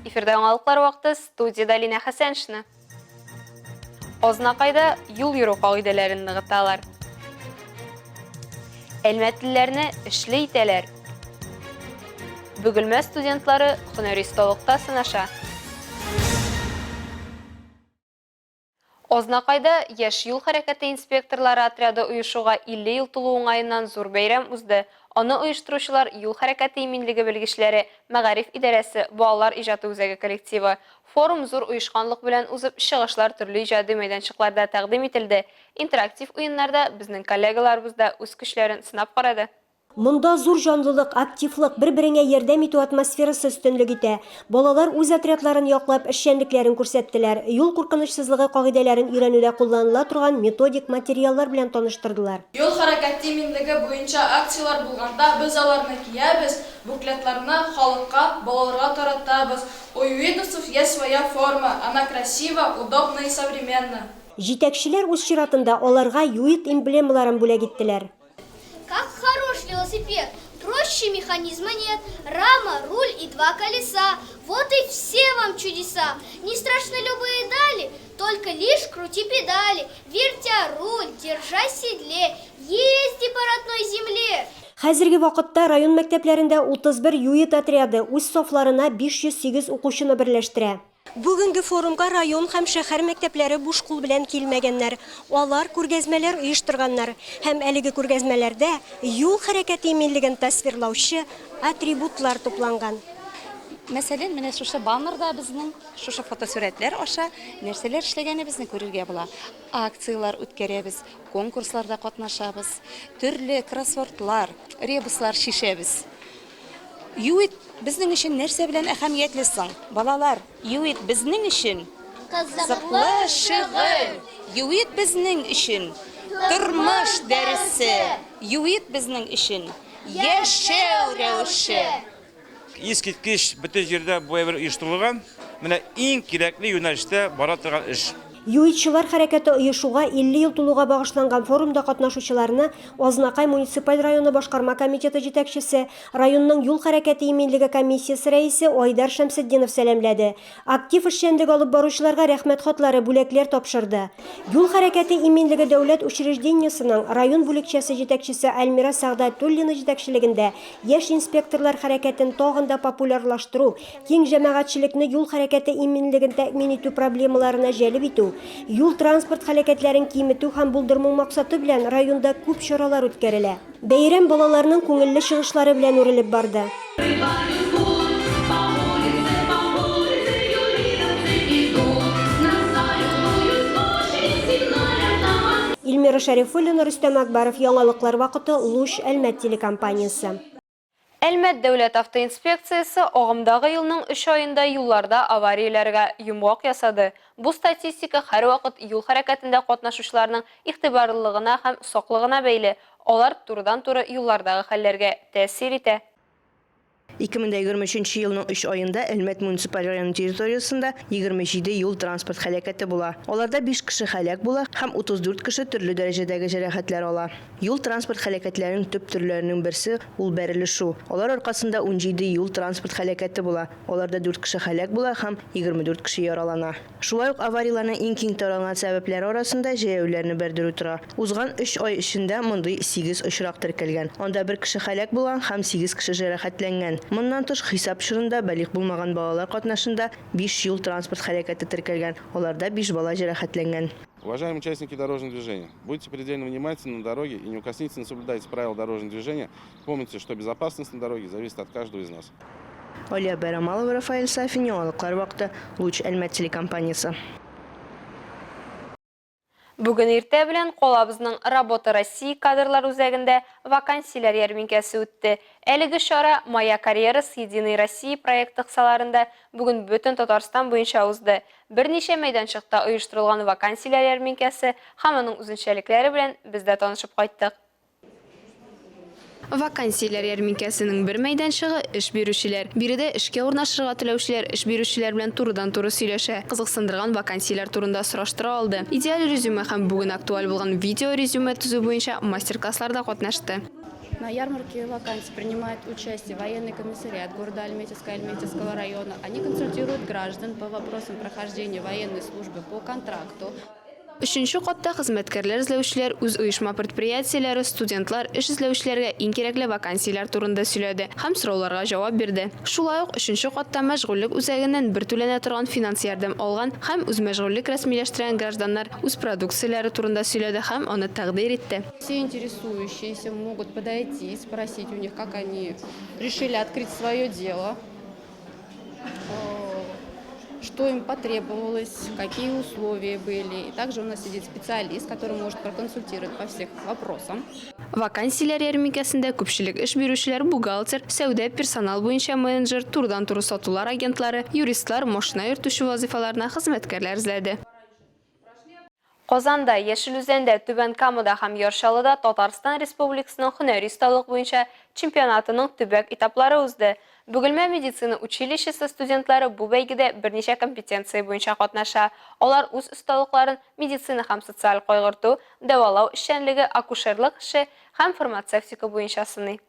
Эфирда яңалыклар вакыты, студиядә Линә Хәсәншина. Азнакайда юл йөрү кагыйдәләрен ныгыталар. Әлмәтлеләрне эшле итәләр. Бөгелмә студентлары һөнәри осталыкта сынаша. Азнакайда яшь юл хәрәкәте инспекторлары отряды оешуга 50 ел тулу уңаеннан зур бәйрәм узды. Аны оештыручылар, юл хәрәкәте иминлеге белгечләре, мәгариф идарәсе, балалар иҗаты үзәге коллективы. Форум зур оешканлык белән узып, чыгышлар төрле иҗади мәйданчыкларда тәкъдим ителде. Интерактив уеннарда безнең коллегаларыбыз да үз көчләрен сынап карады. Монда зур җанлылык, активлык, бер-береңә ярдәм итү атмосферасы өстенлек итә. Балалар үз отрядларын яклап, эшчәнлекләрен күрсәттеләр, юл куркынычсызлыгы кагыйдәләрен өйрәнүдә кулланыла торган методик материаллар белән таныштырдылар. Юл хәрәкәте иминлеге буенча акцияләр булганда без аларны киябез, буклетларны халыкка, балаларга таратабыз. У юитовцев есть своя форма, она красива, удобна и современна. Җитәкчеләр үз чиратында аларга ЮИД эмблемаларын бүләк иттеләр. Как хорош велосипед! Проще механизма нет, рама, руль и два колеса. Вот и все вам чудеса. Не страшны любые дали, только лишь крути педали, вертя руль, держась в седле, езди по родной земле. Хәзерге вакытта район мәктәпләрендә 31 ЮИД отряды үз сафларына 508 укучыны берләштерә. Бүгенге форумга район һәм шәһәр мәктәпләре буш кул белән килмәгәннәр. Алар күргәзмәләр оештырганнар һәм әлеге күргәзмәләрдә юл хәрәкәте иминлеген тасвирлаучы атрибутлар тупланган. Мәсәлән, менә шушы баннерда безнең шушы фотосурәтләр аша нәрсәләр эшләгәнебезне күрергә була. Акцияләр үткәрәбез, конкурсларда катнашабыз, төрле кроссвордлар, ребуслар чишәбез. ЮИД безнең өчен нәрсә белән әһәмиятле соң? Балалар, ЮИД безнең өчен кызыклы шөгыль. ЮИД безнең өчен тормыш дәресе. ЮИД безнең өчен яшәү рәвеше. Искиткеч, бөтен җирдә бу әйбер оештырылган. Менә иң кирәкле юнәлештә бара торган эш. ЮИДчылар хәрәкәте оешуга 50 ел тулуга багышланган форумда катнашучыларны Азнакай муниципаль районы башкарма комитеты җитәкчесе, районның юл хәрәкәте иминлеге комиссиясе рәисе Айдар Шәмсетдинов сәламләде. Актив эшчәнлек алып баручыларга рәхмәт хатлары, бүләкләр тапшырды. Юл хәрәкәте иминлеге дәүләт учреждениесенең район бүлекчәсе җитәкчесе Альмира Сәгъдәтуллина җитәкчелегендә яшь инспекторлар хәрәкәтен тагын да популярлаштыру, киң җәмәгатьчелекне юл хәрәкәте иминлеген тәэмин итү проблемаларына җәлеп итү, юл-транспорт һәлакәтләрен киметү һәм булдырмау максаты белән районда күп чаралар үткәрелә. Бәйрәм балаларның күңелле чыгышлары белән үрелеп барды. Илмира Шәрифуллина, Рөстәм Акбаров, Яңалыклар вакыты, Луч, Әлмәт телекомпаниясе. Әлмәт дәүләт автоинспекциясе агымдагы елның өч аенда юлларда аварияләргә йомгак ясады. Бу статистика һәрвакыт юл хәрәкәтендә катнашучыларның игътибарлылыгына һәм саклыгына бәйле, алар турыдан-туры юллардагы хәлләргә тәэсир итә. 2023 нче елның өч аенда Әлмәт муниципаль районы территориясендә 27 юл-транспорт һәлакәте була. Аларда биш кеше һәлак була һәм 34 кеше төрле дәрәҗәдәге җәрәхәтләр ала. Юл-транспорт һәлакәтләренең төп төрләренең берсе, ул бәрелешү. Алар аркасында 17 юл-транспорт һәлакәте була, аларда дүрт кеше һәлак була һәм 24 кеше яралана. Шулай ук аварияләрнең иң киң таралган сәбәпләре арасында җәяүлеләрне бәрдерү тора. Узган өч ай эчендә мондый сигез очрак теркәлгән, анда бер кеше һәлак булган һәм сигез кеше җәрәхәтләнгән. Моннан тыш, хисап чорында балигъ булмаган балалар катнашында биш юл-транспорт һәлакәте теркәлгән, аларда биш бала җәрәхәтләнгән. Уважаемые участники дорожного движения, будьте предельно внимательны на дороге и неукоснительно соблюдайте правила дорожного движения. Помните, что безопасность на дороге зависит от каждого из нас. Алия Бәйрамалова, Рафаэль Сафин, Яңалыклар вакыты, Луч Әлмәт телекомпаниясе. Бүген иртә белән калабызның Работа России кадрлар үзәгендә вакансияләр ярминкәсе үтте. Әлеге чара Моя карьера с Единой Россией проекты кысаларында бүген бөтен Татарстан буенча узды. Берничә мәйданчыкта оештырылган вакансияләр ярминкәсе һәм аның үзенчәлекләре белән без дә танышып кайттык. Вакансияләр ярминкәсенең бер мәйданчыгы, эш бирүчеләр. Биредә эшкә урнашырга теләүчеләр эш бирүчеләр белән турыдан-туры сөйләшә, кызыксындырган вакансияләр турында сораштыра алды. Идеаль резюме һәм бүген актуаль булган видео-резюме төзү буенча мастер-классларда катнашты. На ярмарке вакансий принимает участие военный комиссариат города Альметьевска, Альметьевского района. Они консультируют граждан по вопросам прохождения военной службы по контракту. Өченче катта хезмәткәрләр эзләүчеләр, үз оешма-предприятиеләре, студентлар, эш эзләүчеләргә иң кирәкле вакансияләр турында сөйләде һәм сорауларга җавап бирде. Шулай ук өченче катта мәшгульлек үзәгеннән бер түләнә торган финанс ярдәм алган һәм үзмәшгульлек рәсмиләштергән гражданнар үз продукцияләре турында сөйләде һәм аны тәкъдир итте. Все интересующиеся могут подойти, спросить у них, как они решили открыть свое дело, что им потребовалось, какие условия были. И также у нас сидит специалист, который может проконсультировать по всех вопросам. Вакансияләр ярминкәсендә күпчелек эш бирүчеләр бухгалтер, сәүдә, персонал буенча менеджер, турыдан-туры сатулар агентлары, юристлар, машина йөртүче вазыйфаларына хезмәткәрләр эзләде. Казанда, Яшел Үзәндә, Түбән Камада һәм Яр Чаллыда Татарстан Республикасының һөнәри осталык буенча чемпионатының төбәк этаплары узды. Бөгелмә медицина училищесы студентлары бу бәйгедә берничә компетенция буенча катнаша. Алар үз осталыкларын медицина һәм социаль кайгырту, дәвалау эшчәнлеге, акушерлык эше һәм фармацевтика буенча сыный.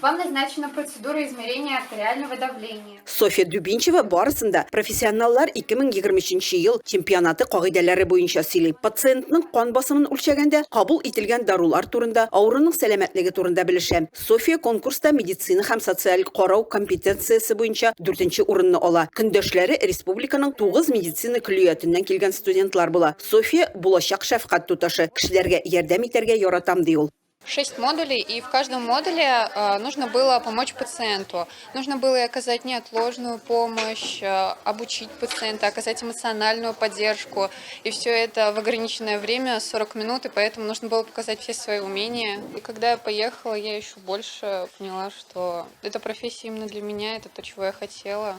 Вам назначена процедура измерения артериального давления. Софья Дубинчева барысын да Профессионаллар 2023 нче ел чемпионаты кагыйдәләре буенча сөйли. Пациентның кан басымын үлчәгәндә, кабул ителгән дарулар турында, авыруның сәламәтлеге турында белешә. Софья конкурста медицина һәм социаль карау компетенциясе буенча дүртенче урынны ала. Көндәшләре республиканың тугыз медицина көллиятеннән килгән студентлар була. Софья, булачак шәфкать туташы. Кешеләргә ярдәм итәргә яратам, ди ул. Шесть модулей, и в каждом модуле нужно было помочь пациенту. Нужно было и оказать неотложную помощь, обучить пациента, оказать эмоциональную поддержку. И все это в ограниченное время, 40 минут, и поэтому нужно было показать все свои умения. И когда я поехала, я еще больше поняла, что эта профессия именно для меня, это то, чего я хотела.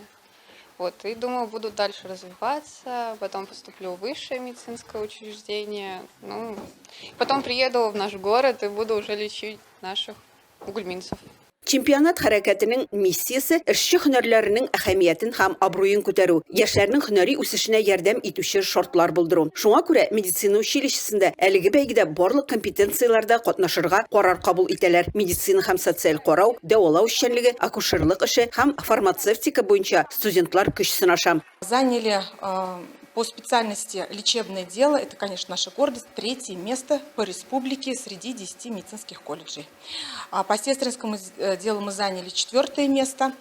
Вот, и думаю, буду дальше развиваться, потом поступлю в высшее медицинское учреждение. Ну, потом приеду в наш город и буду уже лечить наших бугульминцев. Чемпионат хәрәкәтенең миссиясе, эшче һөнәрләренең әһәмиятен һәм абруен күтәрү, яшьләрнең һөнәри үсешенә ярдәм итүче шартлар булдыру. Шуңа күрә медицина училищесында әлеге бәйгедә барлык компетенцияләрдә катнашырга карар кабул итәләр, медицина һәм социаль карау, дәвалау эшчәнлеге, акушерлык эше һәм фармацевтика буенча студентлар көч сынаша. Заняли по специальности лечебное дело, это, конечно, наша гордость, третье место по республике среди 10 медицинских колледжей. А по сестринскому э, делу мы заняли четвертое место,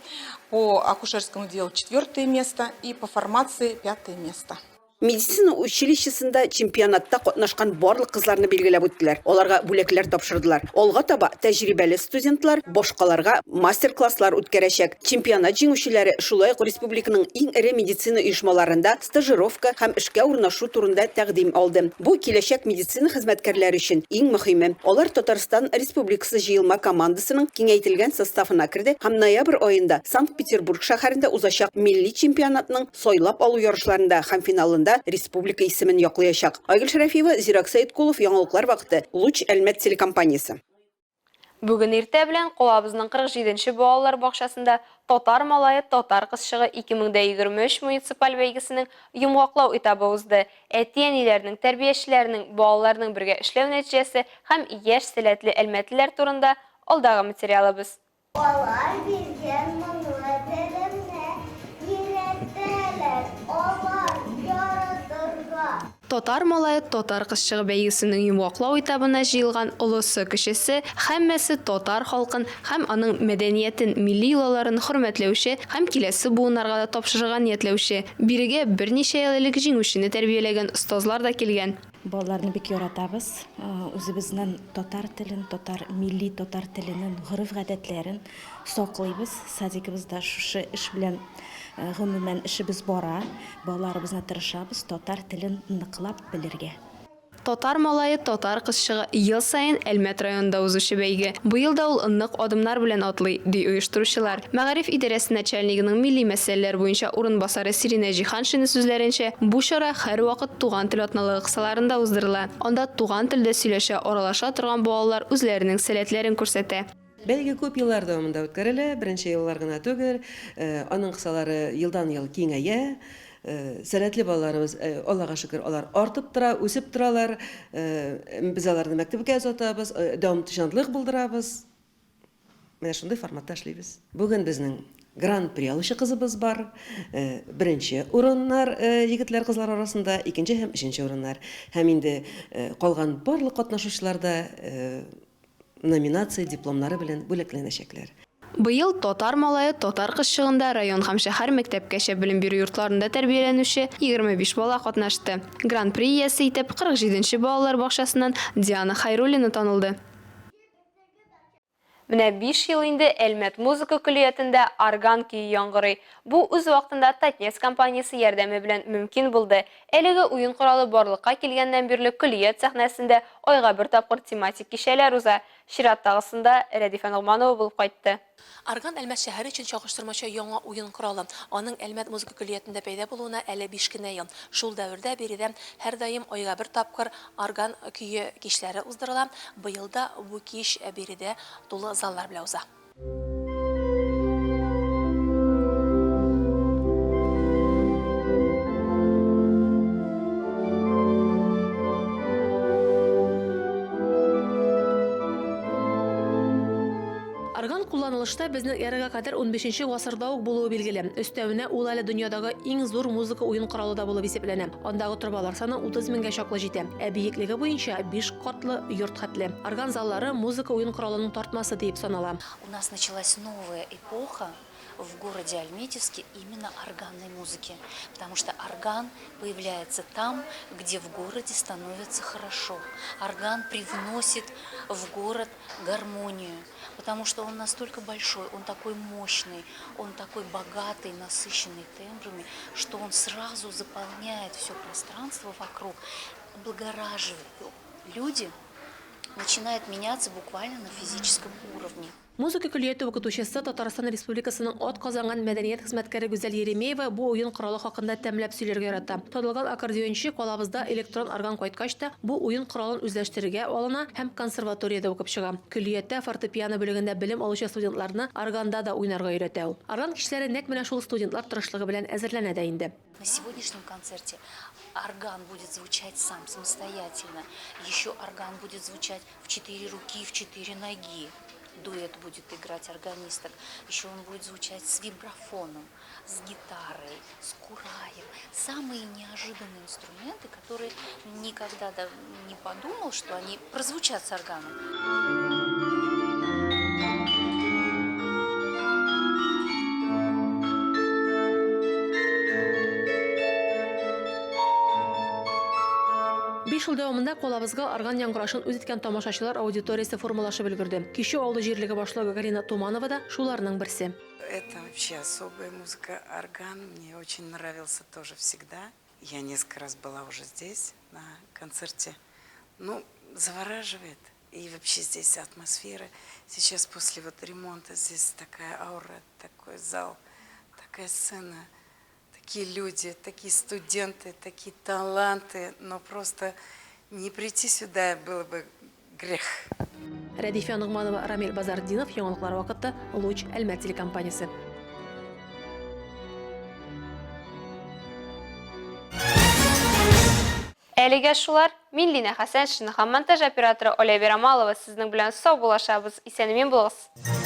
по акушерскому делу четвертое место и по фармации пятое место. Медицина училищесында чемпионатта катнашкан барлык кызларны билгеләп үттеләр, аларга бүләкләр тапшырдылар. Алга таба тәҗрибәле студентлар башкаларга мастер-класслар үткәрәчәк. Чемпионат җиңүчеләре шулай ук республиканың иң эре медицина оешмаларында стажировка һәм эшкә урнашу турында тәкъдим алды. Бу, киләчәк медицина хезмәткәрләре өчен иң мөһиме. Алар Татарстан Республикасы җыелма командасының киңәйтелгән составына керде һәм ноябрь аенда Санкт-Петербург шәһәрендә узачак милли чемпионатның сайлап алу ярышларында һәм финалында республика исемен яклыячак. Айгөл Шәрәфиева, Зирәк Сәеткулов, Яңалыклар вакыты, Луч Әлмәт телекомпаниясе. Бүген иртә белән калабызның 47 нче балалар бакчасында Татар малае, татар кызчыгы 2023 муниципаль бәйгесенең йомгаклау этабы узды. Әти-әниләрнең, тәрбиячеләрнең, балаларның бергә эшләү нәтиҗәсе һәм яшь сәләтле әлмәтлеләр турында алдагы материалыбыз. Алар биргән моңлы телемне Өйрәтәләр алар яратырга. Татар малае, татар кызчыгы бәйгесенең йомгаклау этабына җыелган олысы-кечесе, һәммәсе татар халкын һәм аның мәдәниятен, милли йолаларын хөрмәтләүче һәм киләсе буыннарга да тапшырырга ниятләүче. Бирегә берничә ел элек җиңүчене тәрбияләгән остазлар да килгән. Балаларны бик яратабыз. Үзебезнен татар телен, татар милли татар теленен гореф-гадәтләрен саклыйбыз. Садигыбызда шушы эш белән гомумән эшебез бара. Балаларыбызны тырышабыз татар телен ныклап белергә. Татар малае, татар кызчыгы ел саен Әлмәт районында узучы бәйге. Быел да ул нык адымнар белән атлый, ди оештыручылар. Мәгариф идарәсе начальнигының милли мәсьәләләр буенча урынбасары Сиринә Җиһаншина сүзләренчә, бу чара һәрвакыт Туган тел атналыгы кысаларында уздырыла. Анда туган телдә сөйләшә, аралаша торган балалар үзләренең сәләтләрен күрсәтә. Бәйге күп еллар дәвамында үткәрелә, беренче еллар гына түгел. Аның кысалары елдан-ел киңәя. Сәләтле балаларыбыз, Аллага шөкер, алар артып тора, үсеп торалар. Без аларны мәктәпкә озатабыз, дәвамчанлык булдырабыз. Менә шундый форматта эшлибез. Бүген безнең Гран-при алучы кызыбыз бар. Беренче урыннар егетләр-кызлар арасында, икенче һәм өченче урыннар. Һәм инде калган барлык катнашучылар да номинация дипломнары белән бүләкләнәчәкләр. Быел Татар малае, татар кызчыгында район һәм шәһәр мәктәпкәчә белем бирү йортларында тәрбияләнүче 25 бала катнашты. Гран-при иясе итеп 47 нче балалар бакчасыннан Диана Хәйруллина танылды. Менә биш ел инде Әлмәт музыка көллиятендә орган көе яңгырый. Бу үз вакытында Татнефть компаниясе ярдәме белән мөмкин булды. Әлеге уен коралы барлыкка килгәннән бирле көллият сәхнәсендә айга бер тапкыр тематик кичәләр уза. Чираттагысында Рәдифә Ногманова булып кайтты. Орган Әлмәт шәһәре өчен чагыштырмача яңа уен коралы. Аның Әлмәт музыка көллиятендә пәйда булуына әле биш кенә ел. Шул дәвердә биредә һәрдаим айга бер тапкыр орган көе кичләре уздырыла. Быел да бу кич биредә тулы заллар белән уза. Орган кулланылышта безнең эрага кадәр унбишенче гасырда ук булуы билгеле. Өстәвенә, ул әле дөньядагы иң зур музыка уен коралы да булып исәпләнә. Андагы торбалар саны 30 меңгә чаклы җитә, ә биеклеге буенча биш катлы йорт хәтле. Орган заллары музыка уен коралының тартмасы диеп санала. У нас началась новая эпоха в городе Альметьевске именно органной музыки, потому что орган появляется там, где в городе становится хорошо. Орган привносит в город гармонию, потому что он настолько большой, он такой мощный, он такой богатый, насыщенный тембрами, что он сразу заполняет все пространство вокруг, облагораживает. Люди начинают меняться буквально на физическом уровне. Музыка көллияте укытучысы, Татарстан Республикасының атказанган мәдәният хезмәткәре Гүзәл Еремеева бу уен коралы хакында тәмләп сөйләргә ярата. Танылган аккордеончы калабызда электрон орган кайткач та бу уен коралын үзләштерергә алына һәм консерваториядә укып чыга. Көллияттә фортепиано бүлегендә белем алучы студентларны органда да уйнарга өйрәтә ул. Орган кичләре нәкъ менә шул студентлар тырышлыгы белән әзерләнә дә инде. На сегодняшнем концерте орган будет звучать сам, самостоятельно. Еще орган будет звучать в четыре руки, в четыре ноги. Дуэт будет играть органисток. Еще он будет звучать с вибрафоном, с гитарой, с кураем. Самые неожиданные инструменты, которые никогда не подумал, что они прозвучат с органом. Биш ел дәвамында калабызга орган яңгырашын үз иткән тамашачылар аудиториясе формалашып өлгерде. Кичү авылы җирлеге башлыгы Галина Туманова да шуларның берсе. Это вообще особая музыка, орган мне очень нравился тоже всегда. Я несколько раз была уже здесь на концерте. Ну, завораживает. И вообще здесь атмосфера. Сейчас после вот ремонта здесь такая аура, такой зал, такая сцена, такие люди, такие студенты, такие таланты. Но просто не прийти сюда было бы грех. Рәдифә Ногманова, Рамил Базартдинов, Яңалыклар вакыты, Луч, Әлмәт телекомпаниясе. Әлегә шулар. Мин Линә Хәсәншина һәм монтаж операторы Оля Верамалова сезнең белән саубуллашабыз. Исән-имин булыгыз!